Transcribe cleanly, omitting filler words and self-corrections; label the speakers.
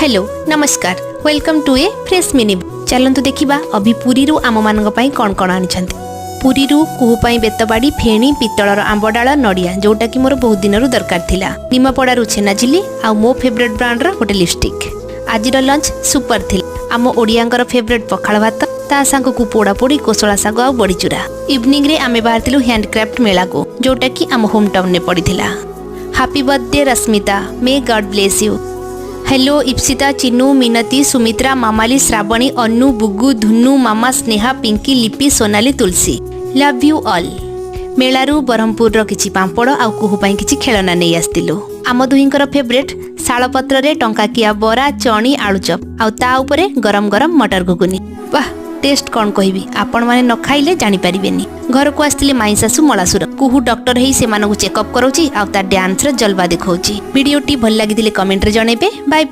Speaker 1: Hello, ନମସ୍କାର। Welcome to a fresh mini. ଚାଲନ୍ତୁ ଦେଖିବା ଅଭି ପୁରୀରୁ ଆମମାନଙ୍କ ପାଇଁ କ'ଣ କ'ଣ ଆଣିଛନ୍ତି। ପୁରୀରୁ କୁହୁ ପାଇଁ ବେତବାଡ଼ି, ଫେଣି, ପିତ୍ତଳର ଆମ୍ବଡାଳ, ନଡ଼ିଆ, ଯୋଉଟାକି ମୋର ବହୁତ ଦିନରୁ ଦରକାର ଥିଲା। ନିମାପଡ଼ାରୁ ଛେନାଝିଲି ଆଉ ମୋ ଫେଭରେଟ୍ ବ୍ରାଣ୍ଡର ଗୋଟେ ଲିପଷ୍ଟିକ୍। ଆଜିର ଲଞ୍ଚ ସୁପର ଥିଲା। ଆମ ଓଡ଼ିଆଙ୍କର ଫେଭରେଟ୍ ପଖାଳ ଭାତ, ତା ସାଙ୍ଗକୁ ପୋଡ଼ାପୋଡ଼ି, କୋଶଳା ଶାଗ ଆଉ ବଡ଼ିଚୁରା। ଇଭିନିଂରେ ଆମେ ବାହାରିଥିଲୁ ହ୍ୟାଣ୍ଡକ୍ରାଫ୍ଟ ମେଳାକୁ, ଯୋଉଟାକି ଆମ ହୋମ୍ ଟାଉନରେ ପଡ଼ିଥିଲା। Happy birthday, Rashmita. May God bless you. Hello Ipsita, Chinu, Minati, Sumitra, Mamali, Shrabani, Anu, Bugu, Dhunu, Mama, Sneha, Pinki, Lipi, Sonali, Tulsi. Love you all. ମେଳାରୁ ବ୍ରହ୍ମପୁରର କିଛି ପାମ୍ପଡ଼ ଆଉ କୁହୁ ପାଇଁ କିଛି ଖେଳନା ନେଇ ଆସିଥିଲୁ। ଆମ ଦୁହିଁଙ୍କର ଫେଭରେଟ୍ ଶାଳପତ୍ରରେ ଟଙ୍କାକିଆ ବରା, ଚଣି, ଆଳୁଚପ ଆଉ ତା ଉପରେ ଗରମ ଗରମ ମଟର ଘୁଗୁନି। ବାଃ, ଟେଷ୍ଟ କ'ଣ କହିବି, ଆପଣମାନେ ନ ଖାଇଲେ ଜାଣିପାରିବେନି। ଘରକୁ ଆସିଥିଲେ ମାଇଁ ଶାଶୁ ମଳାସୁର। କୁହୁ ଡକ୍ଟର ହେଇ ସେମାନଙ୍କୁ ଚେକଅପ୍ କରାଉଛି ଆଉ ତା ଡ୍ୟାନ୍ସର ଜଲବା ଦେଖାଉଛି। ଭିଡ଼ିଓଟି ଭଲ ଲାଗିଥିଲେ କମେଣ୍ଟରେ ଜଣେଇବେ। Bye bye.